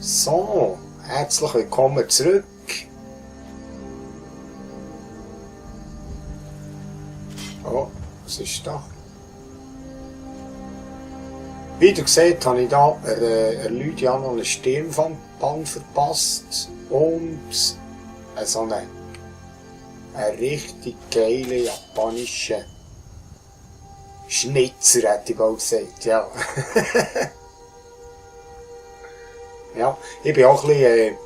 So, herzlich willkommen zurück. Oh, was ist da? Wie ihr seht, habe ich da Lydia noch einen Stirnband verpasst und so einen richtig geile japanische Schnitzer, hätte ich bald gesagt, ja. Ja, ich bin auch ein bisschen,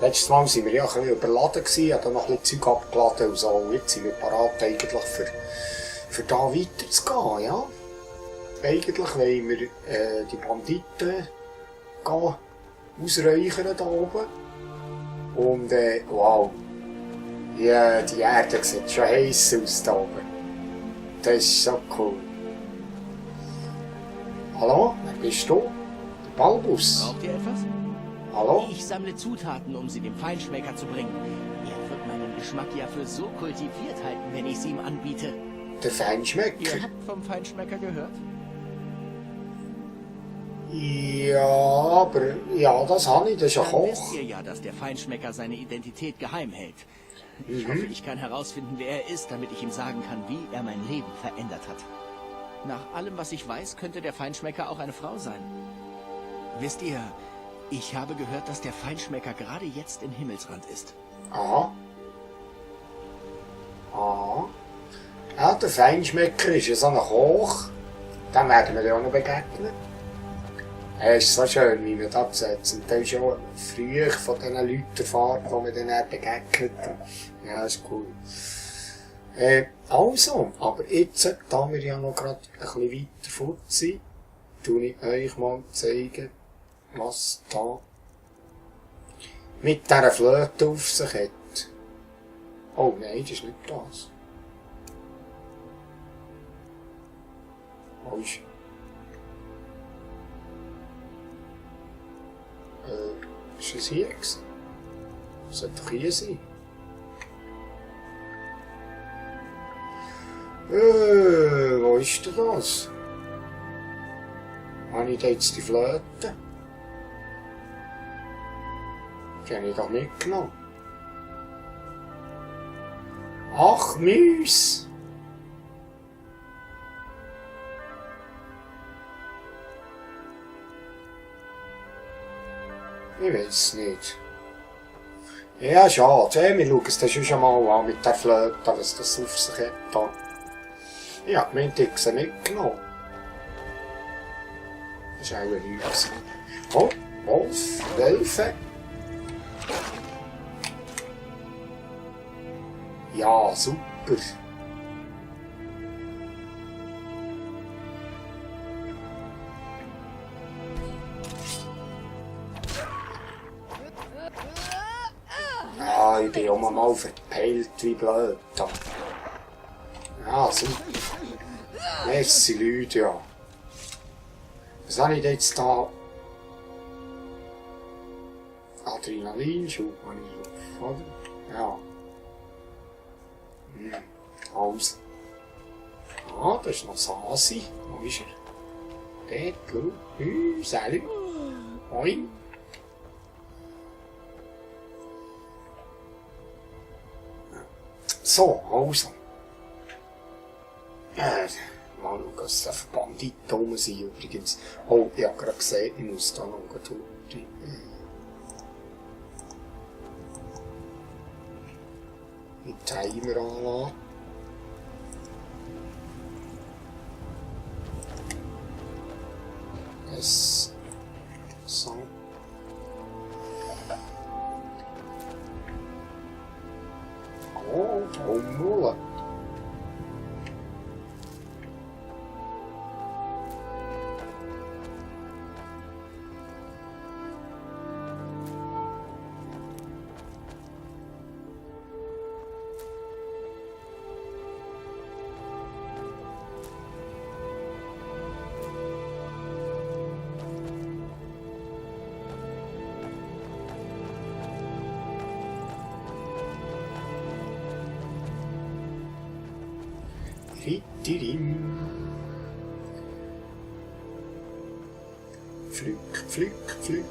letztes Mal waren wir ja ein bisschen überladen gewesen, habe dann noch ein bisschen Zeug abgeladen und so, und jetzt sind wir parat eigentlich für da weiterzugehen, ja. Eigentlich wollen wir die Banditen ausräuchern da oben. Und wow, ja, die Erde sieht schon heiß aus da oben. Das ist so cool. Hallo, wer bist du? Der Balbus. Braucht ihr etwas? Hallo? Ich sammle Zutaten, um sie dem Feinschmecker zu bringen. Er wird meinen Geschmack ja für so kultiviert halten, wenn ich sie ihm anbiete. Der Feinschmecker? Ihr habt vom Feinschmecker gehört? Ja, aber ja, das habe ich, das ist ein Dann Koch. wisst ihr ja, dass der Feinschmecker seine Identität geheim hält. Ich hoffe, ich kann herausfinden, wer er ist, damit ich ihm sagen kann, wie er mein Leben verändert hat. Nach allem, was ich weiß, könnte der Feinschmecker auch eine Frau sein. Wisst ihr, ich habe gehört, dass der Feinschmecker gerade jetzt in Himmelsrand ist. Aha. Aha. Ja, der Feinschmecker ist ja so ein Koch. Dem werden wir ja auch noch begegnen. Es ist so schön, wie man das sieht. Und das ist schon früher von diesen Leuten erfahren, die man dann begegnet. Ja, das ist cool. Also, aber jetzt, da wir ja noch gerade ein bisschen weiter fort sind, tue ich euch mal zeigen, was da mit dieser Flöte auf sich hat. Oh nein, das ist nicht das. Wo ist ist es hier gewesen? Das sollte doch hier sein. Wo ist denn das? Habe ich da jetzt die Flöte? Die habe ich doch mitgenommen. Ach, Müs! Ich weiß nicht. Ja, schade. Wir schauen es dann schon mal an mit der Flöte, was das auf sich hat. Ich habe gemeint, ich habe sie mitgenommen. Das war auch nichts. Oh, Wolf, Wölfe. Ja, super. Ja, ich bin auch mal verpeilt wie blöd. Ja, super. Merci, Leute, ja. Was habe ich jetzt da? Adrenalinschub habe ich drauf, oder? Ja. Also. Ah, das ist noch Sasi. Wo ist er? Dort, schau. Salut. Moin. So, also. Mal schauen, was da für Banditen rum sind übrigens. Oh, ich habe gerade gesehen, ich muss da noch den Timer anlassen. Es so. Oh, Hummel. Pflück, pflück, pflück.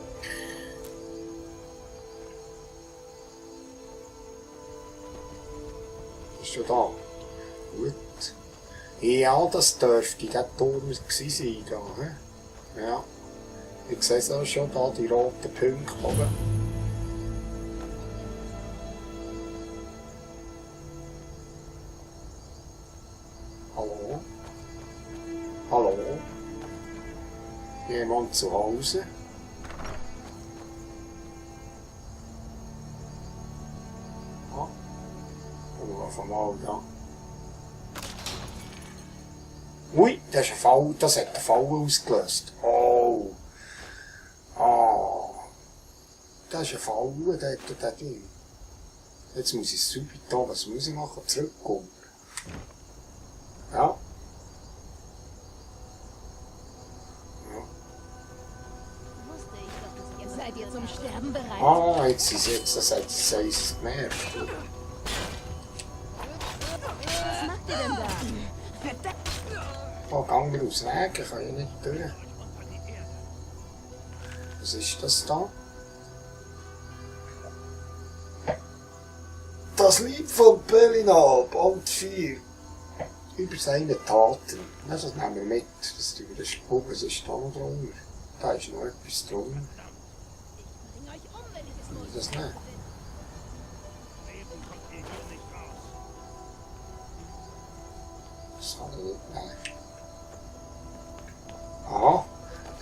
Ist schon da? Gut. Ja, das dürfte der Turm gewesen sein. Da, he? Ja. Ich sehe es auch schon, da die roten Punkte oben. Hallo? Hallo? Jemand zu Hause? Ah. Oder auf einmal da. Ui, das ist ein Fall, das hat den Fall ausgelöst. Oh. Ah. Das ist ein Fall, der Ding. Jetzt muss ich super da, was muss ich machen? Zurückkommen. Ja. Seid ihr zum Sterben bereit? Ah, jetzt ist das hat es gemerkt. Was macht ihr denn da? Oh, gang mir aus Weg, ich kann ja nicht durch. Was ist das da? Das Lied von Bellinal, Band 4. Über seine Taten. Das nehmen wir mit. Das ist über den Spuk, was ist da noch drunter? Da ist noch etwas drunter. Das nicht. Das kann ich nicht nehmen. Aha,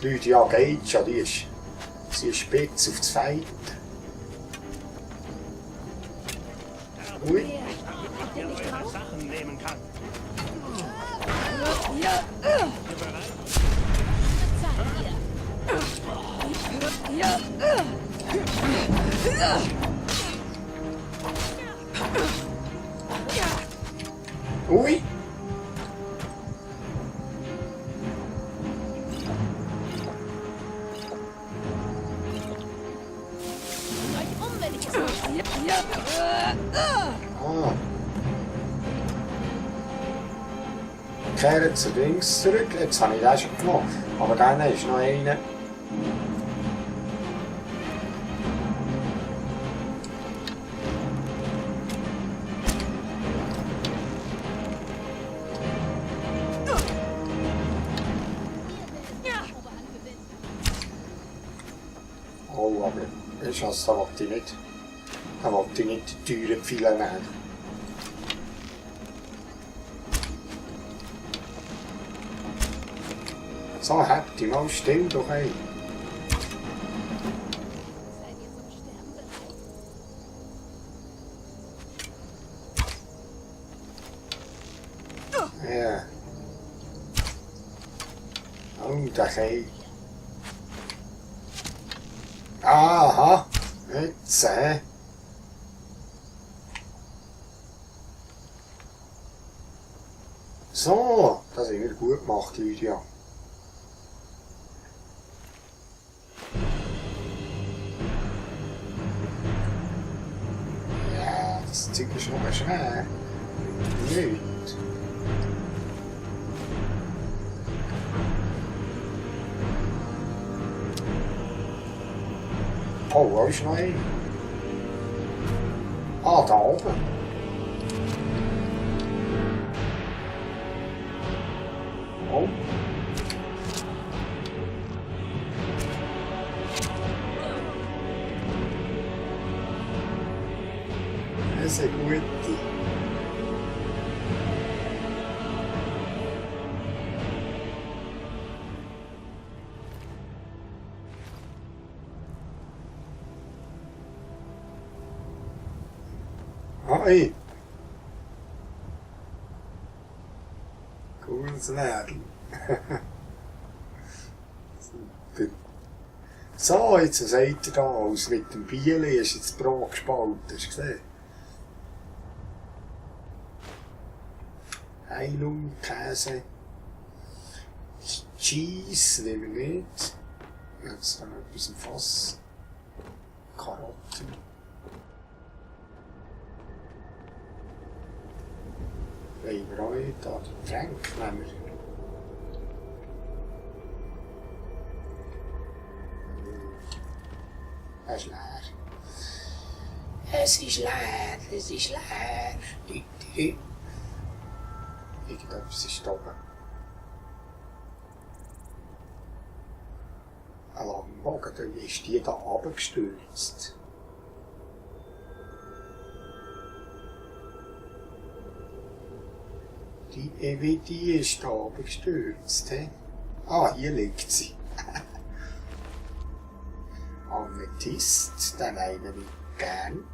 Lydia geht schon, sie ist spitz auf das Feld. Ui. Sachen nehmen kann. Ui. Ah. Kehren zu links zurück, jetzt habe ich den schon gemacht. Aber dann ist noch einer. Oh, aber ich weiß, da wollte ich nicht. Da wollte ich nicht die teuren Pfeile nehmen. So, habt ihr mal still doch ein. Seid ihr zum Sterben bereit? Ja. Oh, der Kei. Aha, jetzt, So, das haben wir gut gemacht, Lydia. Ja, das Zeug ist noch schwer. Nicht. Oh, wo ist noch ein? Ah, da oben. Oh. Das ist eine gute. Hi! Cooles Mädel. Super. So, jetzt was seht ihr da aus mit dem Biel? Ist jetzt das Brot gespalten, hast du gesehen? Heilung, Käse. Cheese nehmen wir nicht. Jetzt haben wir etwas im Fass. Karotten. Wollen wir auch nicht da die Getränke nehmen? Es ist leer. Es ist leer, es ist leer. Irgendetwas ist da oben. Ein Langbogen, dann ist die da runtergestürzt. Die ist da runtergestürzt. Ah, hier liegt sie. Amethyst, den nehmen wir gern.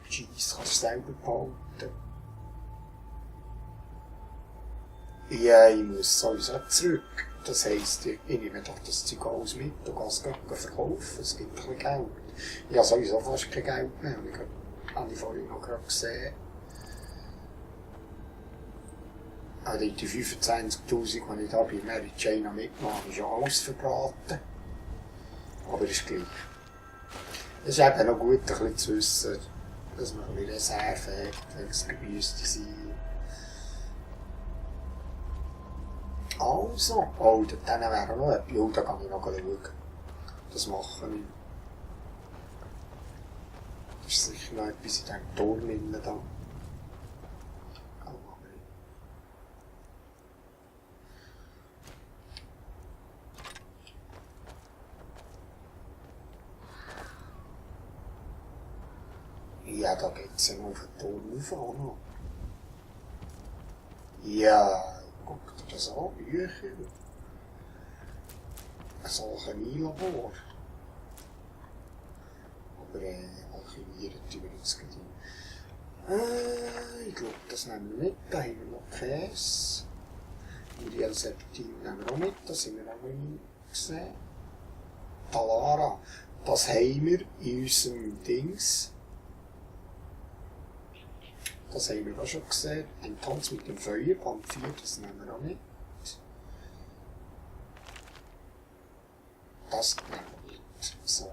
Cheese kannst du selber behalten. Ja, ich muss sowieso zurück. Das heisst, ich nehme doch das Zeug alles mit und gehe es verkaufen. Es gibt ein bisschen Geld. Ich habe sowieso fast kein Geld mehr. Ich habe vorhin noch gerade gesehen. Also die 25'000, die ich da bei Mary Jane mitmache, ist ja alles verbraten. Aber ist gleich. Es ist eben noch gut, ein bisschen zu wissen, dass man ein bisschen Reserve hat, wenn es müsste sein. Also, oh, dann wäre noch etwas. Ja, da kann ich noch schauen. Das mache ich. Das ist sicher noch etwas in diesem Turm innen da. Ja, da geht es ja noch auf den Turm rauf auch noch. Ja, guck dir das an, Bücher. Ein Alchemielabor. Aber alchemieren tun wir jetzt gleich. Ich glaube, das nehmen wir mit. Da haben wir noch Käse. Muriel-Septim nehmen wir auch mit, das haben wir auch noch nie gesehen. Talara, das haben wir in unserem Dings. Das haben wir auch schon gesehen. Ein Tanz mit dem Feuer, Band 4, das nehmen wir auch mit. Das nehmen wir mit. So.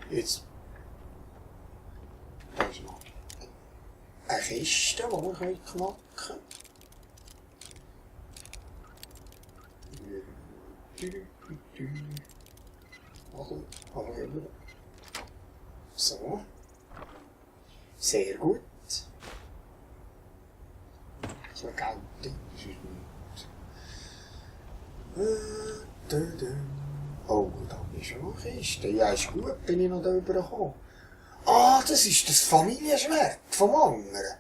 Jetzt. Da ist noch eine Kiste, die wir knacken können. So. Sehr gut. So Geld, das ist nicht. Oh, da ist schon noch eine Kiste. Ja, ist gut, bin ich noch da rübergekommen. Ah, das ist das Familienschwert vom anderen.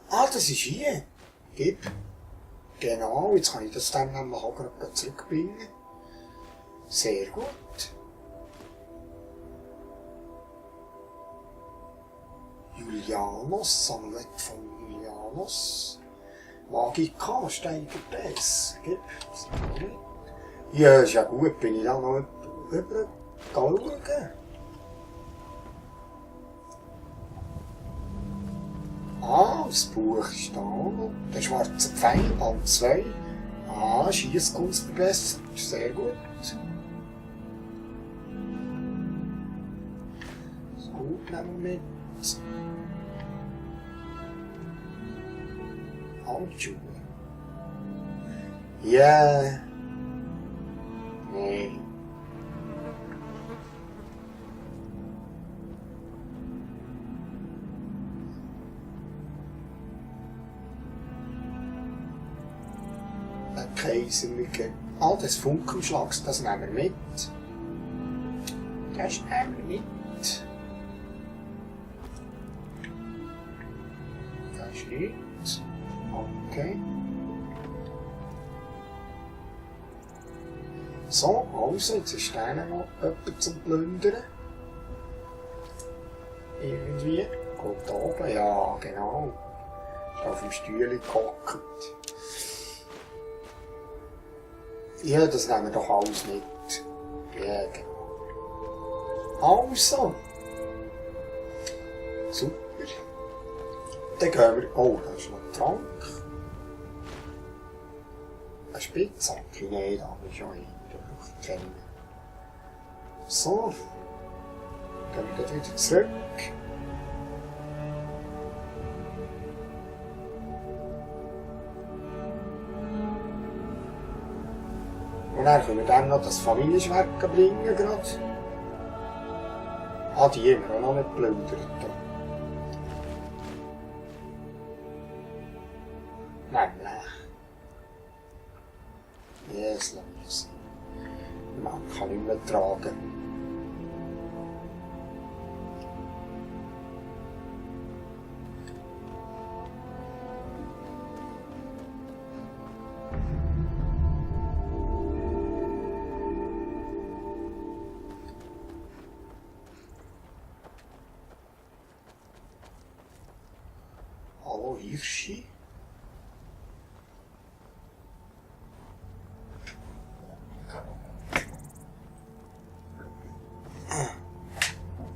Ah, das ist hier. Gib. Genau, jetzt kann ich das dann nämlich auch gerade zurückbringen. Sehr gut. Julianos, Sammlet von Julianos. Magika, steigert es. Gib. Ja, ist ja gut, bin ich da noch rüber schauen. Ah, das Buch ist da noch. Der schwarze Pfeil, Band 2. Ah, Schiesskunst verbessert. Sehr gut. Das gut nehmen wir mit. Handschuhe. Ja. Nee. Kaiserliche. Ah, das Funkenschlags, das nehmen wir mit. Das nehmen wir mit. Das ist nicht. Okay. So, also, jetzt ist der noch jemand zum Plündern. Irgendwie. Geht da oben, ja, genau. Ist auf dem Stühle gehockt. Ja, das nehmen wir doch alles mit. Ja, genau. Also. Super. Dann gehen wir... Oh, da ist noch ein Trank. Ein Spitzhacke? Nein, da habe ich schon einen. So. Dann gehen wir dort wieder zurück. Und dann können wir dann noch das Familienschwert bringen. Grad. Ah, die haben wir auch noch nicht geplaudert. Nämlich. Yes, los. Man kann nicht mehr tragen. Hallo Hirschi.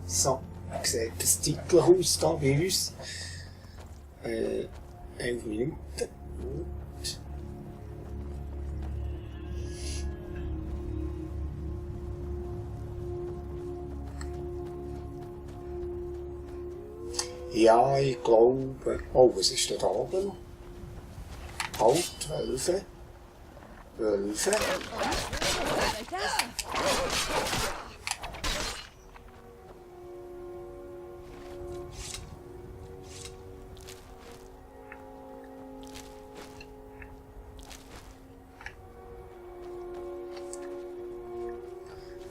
So, sieht das Titelhaus da bei uns. 11 Minuten. Gut. Ja, ich glaube... Oh, was ist denn da oben noch? Halt, Wölfe. Wölfe.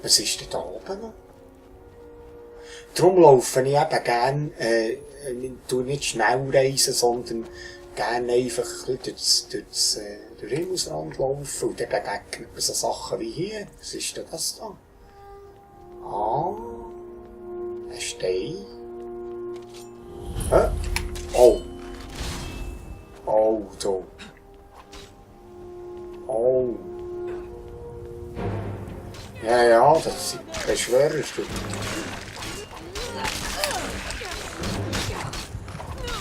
Was ist denn da oben noch? Darum laufe ich eben gerne, nicht schnell reisen, sondern gerne einfach ein bisschen durch den Himmelsrand laufen und dann begegnet man so Sachen wie hier. Was ist denn das da? Ah, ein Stein. Hä? Oh. Oh, da. Oh. Ja, ja, das sind Beschwörer.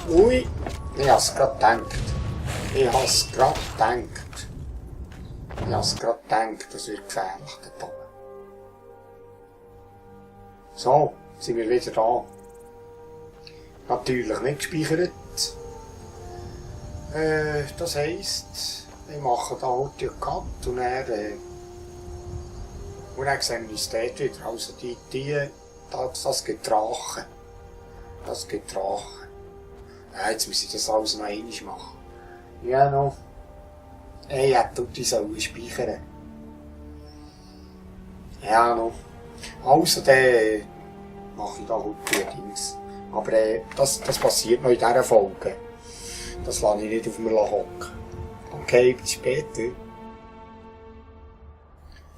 Ui, ich hab's grad gedacht. Ich hab's grad gedacht, das wird gefährlich dort oben. So, sind wir wieder da. Natürlich nicht gespeichert. Das heisst, wir machen da heute einen Cut und dann sehen wir uns dort wieder. Also das gibt Drachen. Das gibt Drachen. Ja, jetzt muss ich das alles noch einmal machen. Ja, noch. Ich hätte die sollen speichern. Ja, noch. Also, dann mache ich da heute die Dings. Aber das passiert noch in dieser Folge. Das lasse ich nicht auf mir hocken. Okay, bis später.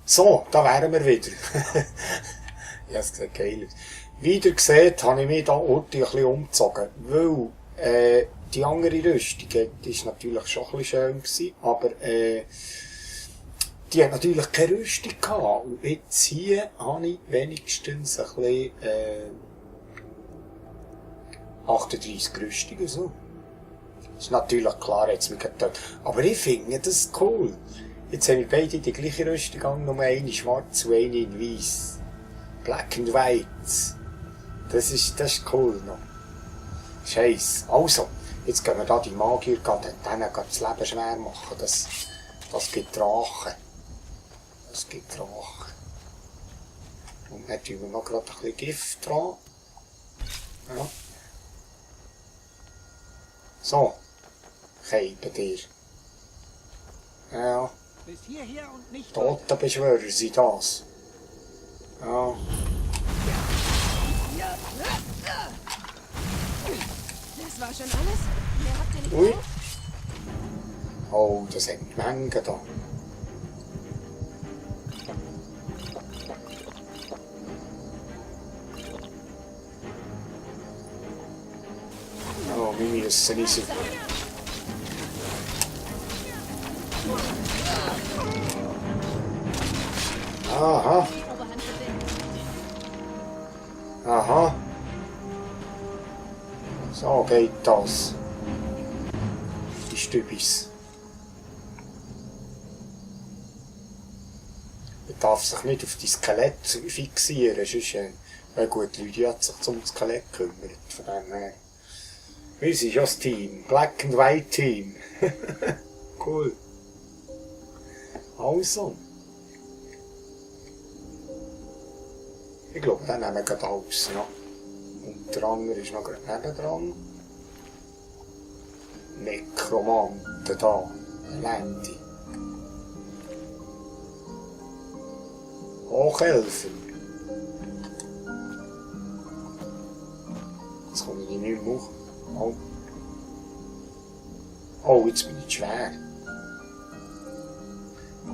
So, da wären wir wieder. Ich habe es gesagt, geil. Wie ihr seht, habe ich mich da Orte ein bisschen umgezogen. Weil, die andere Rüstung, die war natürlich schon ein bisschen schön, aber, die hat natürlich keine Rüstung gehabt. Und jetzt hier habe ich wenigstens ein bisschen, 38 Rüstungen, so. Das ist natürlich klar, jetzt mit dort. Aber ich finde das cool. Jetzt haben wir beide die gleiche Rüstung an, nur eine schwarz und eine in weiss. Black and White. Das ist cool noch. Scheiße. Also, jetzt gehen wir da die Magier denen das Leben schwer machen. Das gibt Drachen. Das gibt Drachen. Und dann tun wir noch gerade ein bisschen Gift dran. Ja. So. Keibe dir. Ja. Bis hierher und nicht Totenbeschwörer sind das. Ja. Das war schon alles? Mehr habt ihr nicht Ui. vor? Oh, das sind Mengen da. Oh, wir müssen nicht so... Aha. Aha. So geht das. Die Stübis. Man darf sich nicht auf die Skelett fixieren, sonst, gut, Lydia hat sich zum Skelett gekümmert. Von dem her. Wir sind ja das Team. Black and White Team. Cool. Also. Ich glaube, den nehmen wir gerade alles, ja. Und der andere ist noch gerade nebendran. Nekromanten da. Lendi. Hochelfen. Jetzt komme ich nicht mehr hoch. Oh. Oh, jetzt bin ich schwer.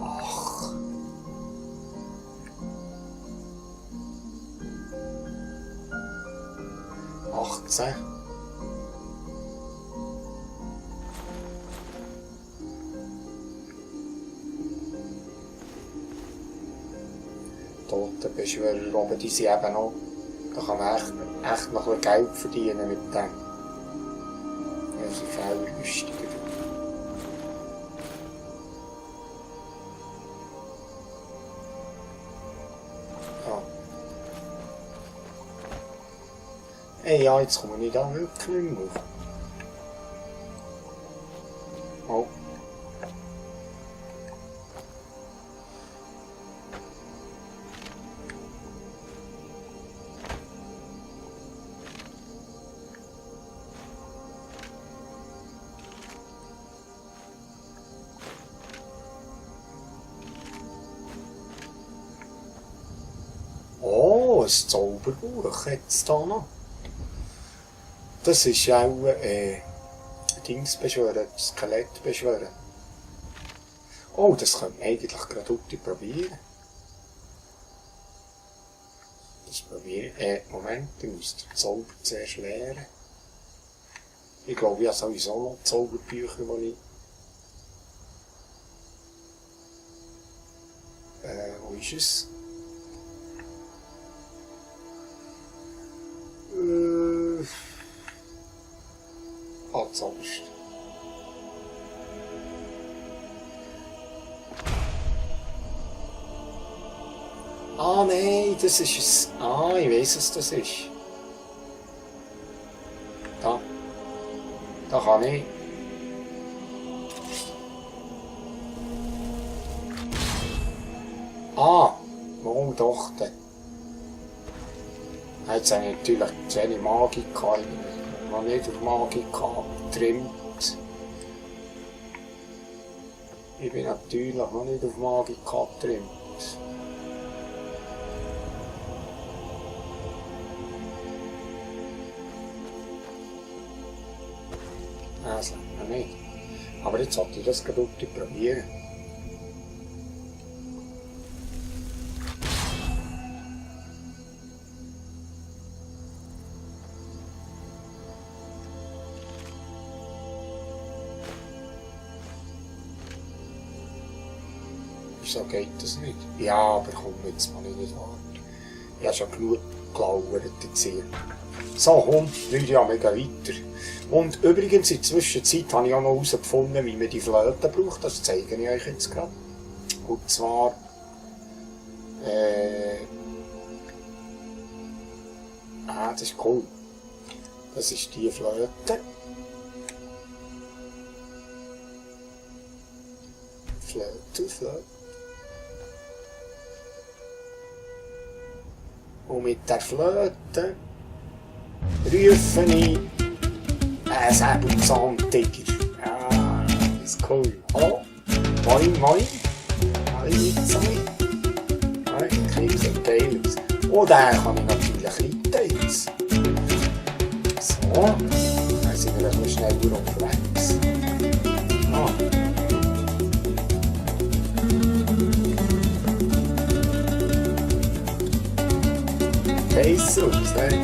Ach. Achtzehn. Totenbeschwörer oben, die sind eben noch. Da kann man echt noch ein bisschen Geld verdienen mit dem. Ja, sie viel lustiger. Ja. Hey, ja, jetzt komme ich da wirklich nicht mehr auf. Oh. Oh, ein Zauberbuch jetzt da noch. Das ist auch Dings beschwören, Skelett beschwören. Oh, das könnte man eigentlich gerade heute probieren. Das probieren. Moment, ich muss den Zauber zuerst lernen. Ich glaube, ich habe sowieso noch Zauberbücher, die ich. Wo ist es? Sonst. Ah nein, das ist es. Ah, ich weiß, was das ist. Da. Da kann ich. Ah, oh doch. Jetzt habe ich natürlich zu wenig Magie gehabt. Noch nicht auf Magie getrimmt. Ich bin natürlich noch nicht auf Magie getrimmt. Das lernt man nicht. Aber jetzt sollte ich das gerade probieren. So geht das nicht. Ja, aber komm, jetzt mal nicht warten. Ich habe schon genug gelauert jetzt hier. So, komm, Leute, ja, wir gehen weiter. Und übrigens, in der Zwischenzeit habe ich auch noch herausgefunden, wie man die Flöte braucht. Das zeige ich euch jetzt gerade. Und zwar... das ist cool. Das ist die Flöte. Flöte. Und mit der Flöte rufe ich einen Säbelzahn-Tiger. Ja, das ist cool. Oh, moin, moin. Moin, Moin, sieht geil aus. Und den kann ich natürlich reiten jetzt. So, dann sind wir ein bisschen schneller unterwegs. Ah. Face aus, ne?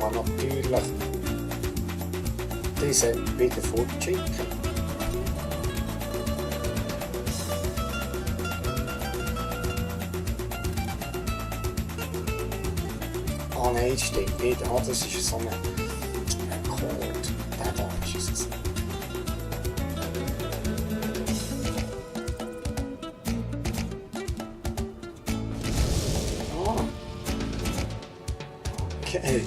man natürlich diese wieder fortschicken. Ah nein, das stimmt nicht. Ah, das ist so ein Code. Der da ist es nicht. Ah. Okay.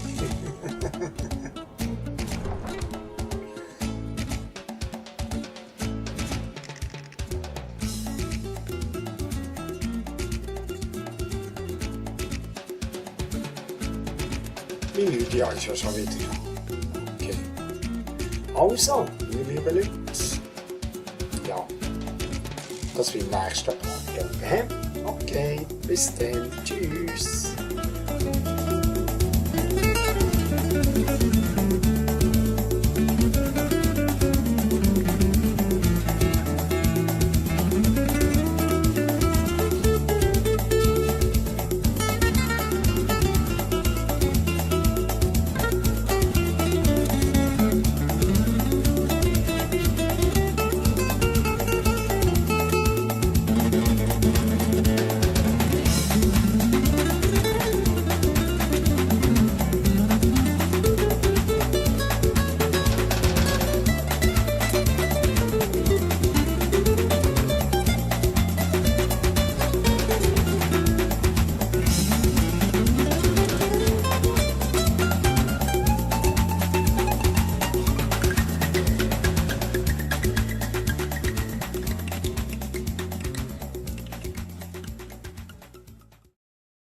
Minute, ja, ist ja schon wieder. Okay. Also, meine lieben Leute. Ja. Das wird im nächsten Part. Okay, bis dann. Tschüss.